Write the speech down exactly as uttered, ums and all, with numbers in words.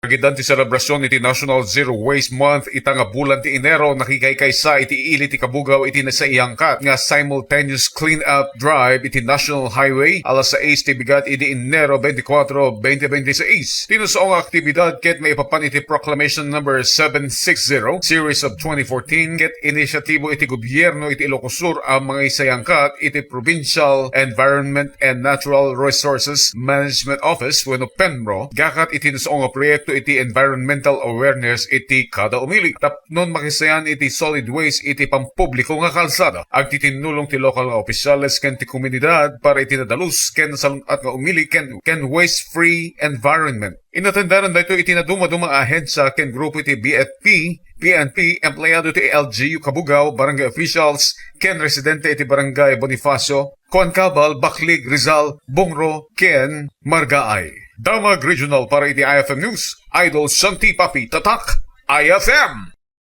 Agidan ti selebrasion iti National Zero Waste Month ita nga bulan ti Enero, nakikaykaysa iti ili ti kabugaw iti nasayaat nga simultaneous clean-up drive iti National Highway alas sais ti bigat idi Enero twenty-four, twenty twenty-six. Ti nasao nga aktibidad ket maipapan iti Proclamation Number seven six zero, Series of twenty fourteen, ket inisyatibo iti gobyerno iti Ilocos Sur a mangaisayaat iti Provincial Environment and Natural Resources Management Office wenno PENRMO, gakat iti nasao nga proyekto iti environmental awareness iti kada umili. Tapnon makisayan iti solid waste iti pampubliko nga kalsada, agtitinnulong ti lokal nga opisyales ken ti komunidad para iti nadalus ken nasalun-at nga umili ken, ken waste-free environment. Inatendaren daytoy iti nadumaduma nga ahensya ken grupo iti B F P, P N P, empleyado ti L G U Cabugao, barangay officials, ken residente iti Barangay Bonifacio, Cuancabal, Baclig, Rizal, Bungro, ken Margaay. Damag Regional para iti I F M News, Idol Santi Papi, Tatak, I F M.